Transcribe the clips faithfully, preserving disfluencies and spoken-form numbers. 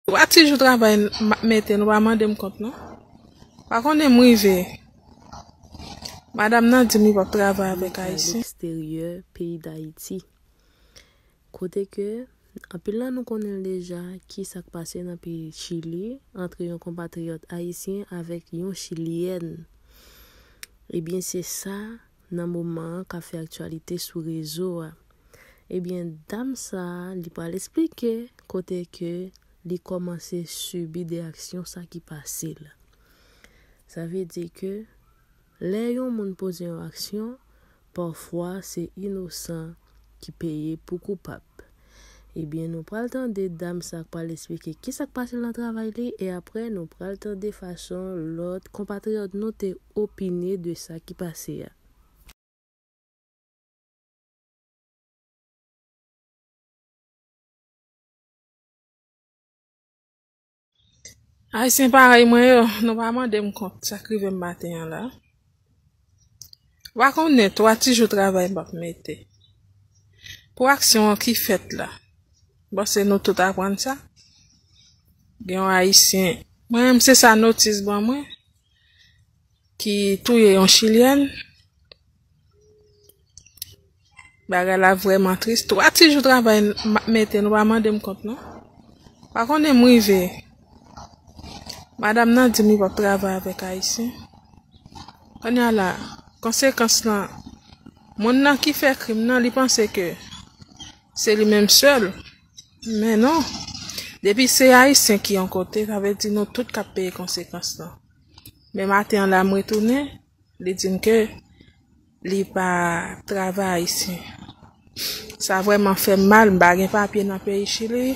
Twa ti jou travay m ap mete, nou pa mande m kont non. Pa konnen m rive. Madanm nan di m li p ap travay avèk Ayisyen. Leksteryè peyi Dayiti. Kote ke anpil nan nou konnen l deja, ki sa k pase nan peyi Chili ant yon konpatriyòt ayisyen avèk yon chilyèn. Ebyen, se sa nan moman an k ap fè aktyalite sou rezo a. Ebyen, dam sa a, li pral esplike kote ke li kòmanse sibi de aksyon sa ki pase l. Sa vle di ke lè yon moun poze yon aksyon, pafwa se inosan ki peye pou koupab. Ebyen, nou pral tande dam sa k pral esplike ki sa k pase l nan travay li, e apre nou pral tande fason lòt konpatriyòt nou te opine de sa ki pase a. Ayisyen parèy mwen yo, nou pa mande m kont sa k rive m maten an la. Ou pa konnen twa ti jou travay m ap mete. Pou aksyon an ki fèt la, m panse nou tout aprann sa. Gen yon Ayisyen, mwen menm se sa notis ban mwen, ki touye yon chilyèn. Bagay la vrèman tris. Twa ti jou travay m ap mete, nou pa mande m kont non. Pa konnen m rive. Madanm nan di m li p ap travay avèk Ayisyen. Kounye a la, konsekans lan, moun nan ki fè krim nan, li panse ke se li menm sèl. Men non. Depi se Ayisyen ki yon kote, sa vle di nou tout k ap peye konsekans lan. Men maten an la, m retounen, li di m ke li pa travay Ayisyen. Sa vrèman fè m mal, m pa gen papye nan peyi Chili.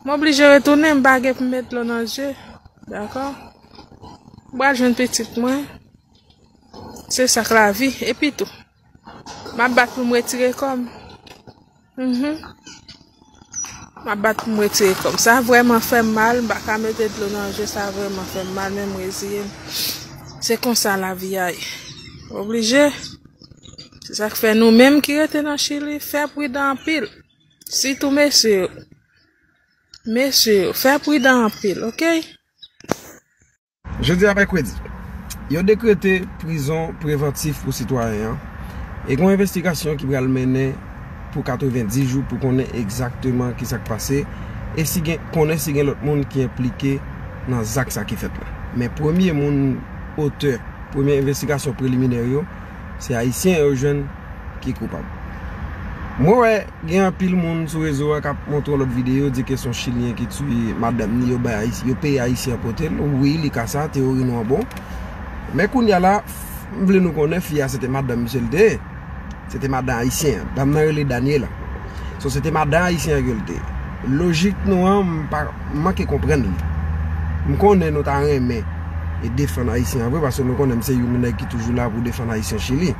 M oblije retounen, m pa gen pou m met dlo nan zye. Dakò? M pral jwenn pitit mwen. Se sa k lavi. Epi tou, m ap bat pou m retire kò m. Mhm. M ap bat pou m retire kò m. Sa vrèman fè m mal, m pa ka mete dlo nan je, sa vrèman fè m mal, men m reziye m. Se konsa lavi a ye. Oblije. Se sa k fè nou menm ki rete nan Chili, fè pridan anpil. Sitou mesye yo. Mesye yo, fè pridan anpil, oke? Jodi a mèkredi, yo dekrete prizon prevantif pou sitwayen an, e gen yon envestigasyon ki pral mennen pou katrevenndis jou pou konnen egzakteman kisa k pase e si gen, konnen si gen lòt moun ki enplike nan zak sa ki fèt la. Men premye moun otè premye envestigasyon preliminè yo, se Ayisyen yo jwenn ki koupab. Mwen wè gen anpil moun sou rezo a k ap montre yon lòt videyo, di ke se yon Chilyen ki tiye madanm ni, yo bay Ayis-, yo peye Ayisyen an pote l. Wi, li ka sa, teyori nou an bon. Men kounye a la, m vle nou konnen fi a se te madanm misye l te ye. Se te madanm Ayisyen an. Dam nan rele Daniela. So, se te madanm Ayisyen an ke l te ye. Lojik nou an, m pa, m manke konprann li. M konnen nou ta renmen e defann Ayisyen an vre, paske nou konnen m se youn nèg ki toujou la pou defann Ayisyen Chili.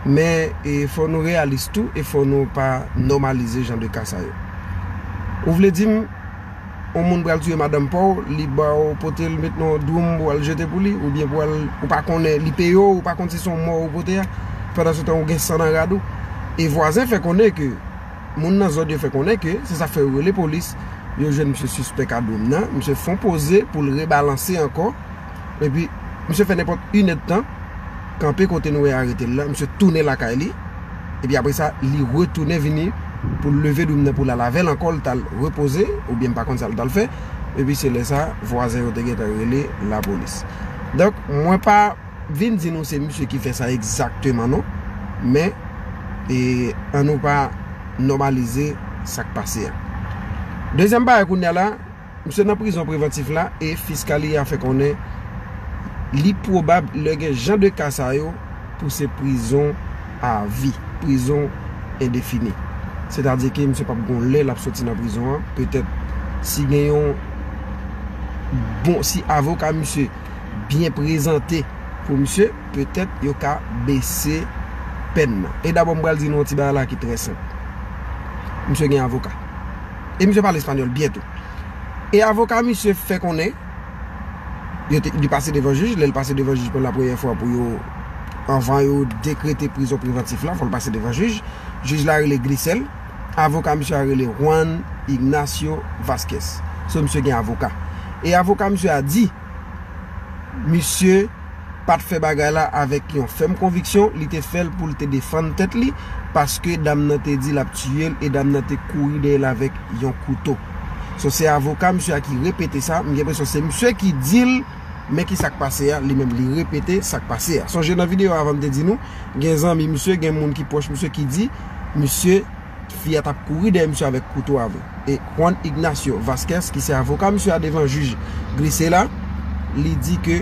Men, e, fò nou reyalis tou e fò nou pa nòmalize jan de ka sa yo. Ou vle di m, yon moun pral touye madanm pa w, li ba w pote l met nan yon dwoum pou w al jete pou li, oubyen pou w al, ou pa konnen li peye w, ou pa konn si se yon mò ou pote a, pandan se tan ou gen san nan rad ou. E vwazen fè konnen ke, moun nan zòn yo fè konnen ke, se sa k fè yo rele polis, yo jwenn misye sispèk a dwoum nan, misye fè yon poze pou l rebalanse ankò, epi misye fè nenpòt inèdtan, kanpe kote nou wè arete l la, misye tounen lakay li, epi apre sa, li retounen vini pou l leve dwoum nan pou l al avè l ankò, l t al repoze, oubyen m pa konn sa l t al fè, epi se lè sa, vwazen yo te gentan rele lapolis. Donk, mwen pa vin di nou se misye ki fè sa egzakteman, non, men, e, ann nou pa nòmalize sa k pase a. Dezyèm bagay kounye a la, misye nan prizon prevantif la e fiskali a fè konnen li pwobab lè gen jan de ka sa yo pou se prizon a vi, prizon endefini. Sètadi ke misye p ap gon lè l ap soti nan prizon an, petèt si gen yon bon, si avoka misye byen prezante pou misye, petèt yo ka bese pèn nan. E dabò m pral di nou yon ti bagay la ki trè senp. Misye gen avoka. E misye pale espanyòl byen tou. E avoka misye fè konnen, yo te, li pase devan jij, lè l pase devan jij pou la premyè fwa pou yo, anvan yo dekrete prizon prevantif la, fò l pase devan jij. Jij la rele Grisel, avoka misye a rele Juan Ignacio Vázquez. So, misye gen avoka. E avoka misye a di, misye pa t fè bagay la avèk yon fèm konviksyon, li te fè l pou l te defann tèt li, paske dam nan te di l ap tiye l, e dam nan te kouri dèyè l avèk yon kouto. So, se avoka misye a ki repete sa, m gen enpresyon se misye ki di l, men ki sa k pase a, li menm li repete sa k pase a. Sonje nan videyo a avan m te di nou, gen zanmi misye, gen moun ki pwòch misye ki di, misye, fi a t ap kouri dèyè misye avèk kouto avan. E Juan Ignacio Vasquez, ki se avoka misye a devan jij Grisela, li di ke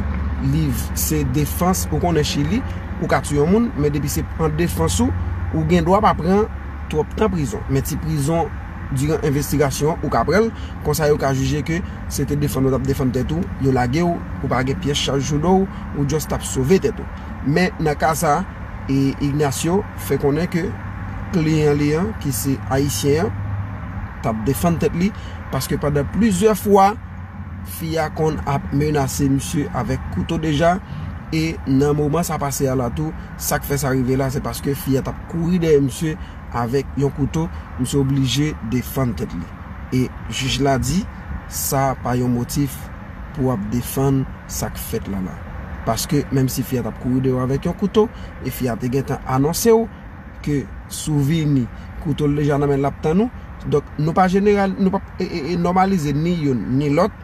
li se defans, ou konnen Chili, ou ka tiye yon moun, men depi se an defans ou, ou gen dwa pa pran twòp tan prizon. Men ti prizon diran envestigasyon an, ou ka pran l, konsa yo ka jije ke se te defann ou t ap defann tèt ou, yo lage w, ou pa gen pyès chaj sou do w, ou just t ap sove tèt ou. Men nan ka sa, e Ignacio fè konnen ke kliyan li an, ki se ayisyen an, t ap defann tèt li, paske pandan plizyè fwa, fi a konn ap menase misye avèk kouto deja, e nan moman sa pase a la tou, sa k fè sa rive la, se paske fi a t ap kouri dèyè misye avèk yon kouto, misye oblije defann tèt li. E jij la di, sa pa yon motif pou w ap defann sa k fèt la la. Paske menm si fi a t ap kouri dèyè w avèk yon kouto, e fi a te gentan anonse w ke si w vini, kouto l deja nan men l ap tann ou. Donk, nou pa jeneral, nou pa e, e, e, nòmalize ni youn ni lòt.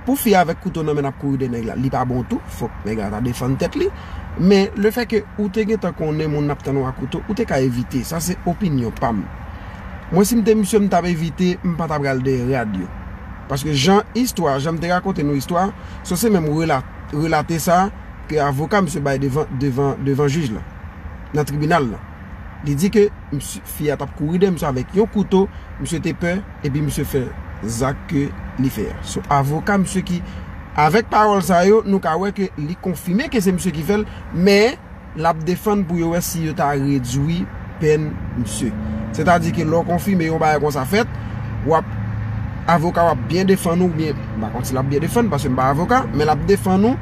Pou fi a avèk kouto nan men l ap kouri dèyè nèg la, li pa bon tou, fòk nèg la ta defann tèt li. Men, lefètke ou te gentan konnen moun ap tann ou ak kouto, ou te ka evite. Sa se opinyon pa m. Mwen, si m te misye, m t ap evite, m pa t ap pral dèyè rad yo. Paske jan istwa, jan m te rakonte nou istwa, so se menm rela-, relate sa ke avoka misye bay devan, devan, devan jij la, nan tribinal la. Li di ke misye, fi a t ap kouri dèyè misye avèk yon kouto, misye te pè, epi misye fè zak ke li fè a. So, avoka misye ki, avèk pawòl sa yo, nou ka wè ke li konfime ke se misye ki fè l, men l ap defann pou yo wè si yo ta redui pèn misye. Sètadi ke lè w konfime yon bagay konsa fèt, w ap, avoka w ap byen defann ou, oubyen, m pa konn si l ap byen defann, paske m pa avoka, men l ap defann ou,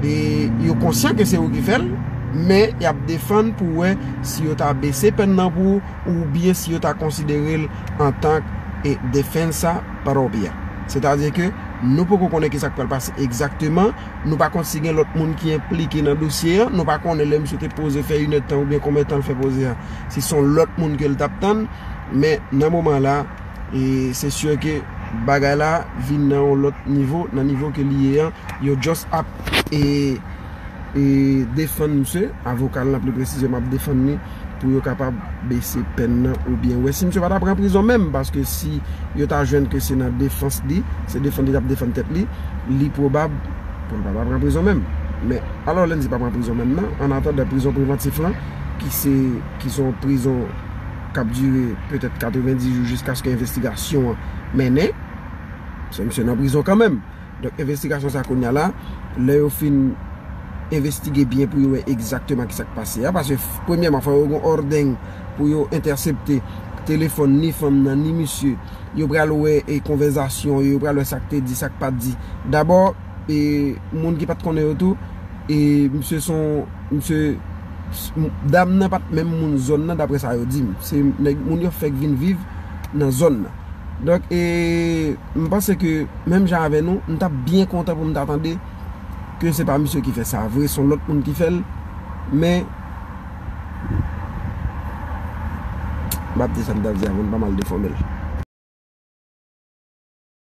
e yo konsyan ke se ou ki fè l, men y ap defann pou wè si yo ta bese pèn nan pou ou, oubyen si yo ta konsidere l antanke defensa propia. Sètadi ke nou poko konnen ki sa k pral pase egzakteman, nou pa konn si gen lòt moun ki enplike nan dosye a, nou pa konnen lè misye te poze fè inèdtan oubyen konbyen tan l fè poze a, si se yon lòt moun ke l t ap tann, men nan moman la, e se si ke bagay la vin nan yon lòt nivo, nan nivo ke li ye an, yo just ap, e, e, defann misye, avoka l nan pli presizman ap defann li pou yo kapab bese pèn nan oubyen wè si misye pa ta pran prizon menm, paske si yo ta jwenn ke se nan defans li, se defann li t ap defann tèt li, li pwobab pou l pa ta pran prizon menm. Men, alò lè n di pa pran prizon menm nan, an atandan prizon prevantif lan, ki se, ki se yon prizon k ap dire petèt katrevenndis jou jiskaske envestigasyon an mennen, se misye nan prizon kanmenm. Donk, envestigasyon sa kounye a la, lè yo fin envestige byen pou yo wè egzakteman ki sa k pase a, paske f-, premyèman, fò yo gen òdèn pou yo entèsepte telefòn ni fanm nan, ni misye. Yo pral wè e konvèsasyon yo, yo pral wè sa k te di, sa k pa t di. Dabò, e moun ki pa t konnen yo tou, e misye se yon, misye, s-, m-, dam nan pa t menm moun zòn nan, daprè sa yo di m. Se nèg, moun yo fèk vin viv nan zòn nan. Donk, e, m panse ke, menm jan avè nou, m t ap byen kontan pou m ta tande ke se pa misye ki fè sa vre, se yon lòt moun ki fè l, men, m ap di sa m t ap di a, pou n pa mal defòme l.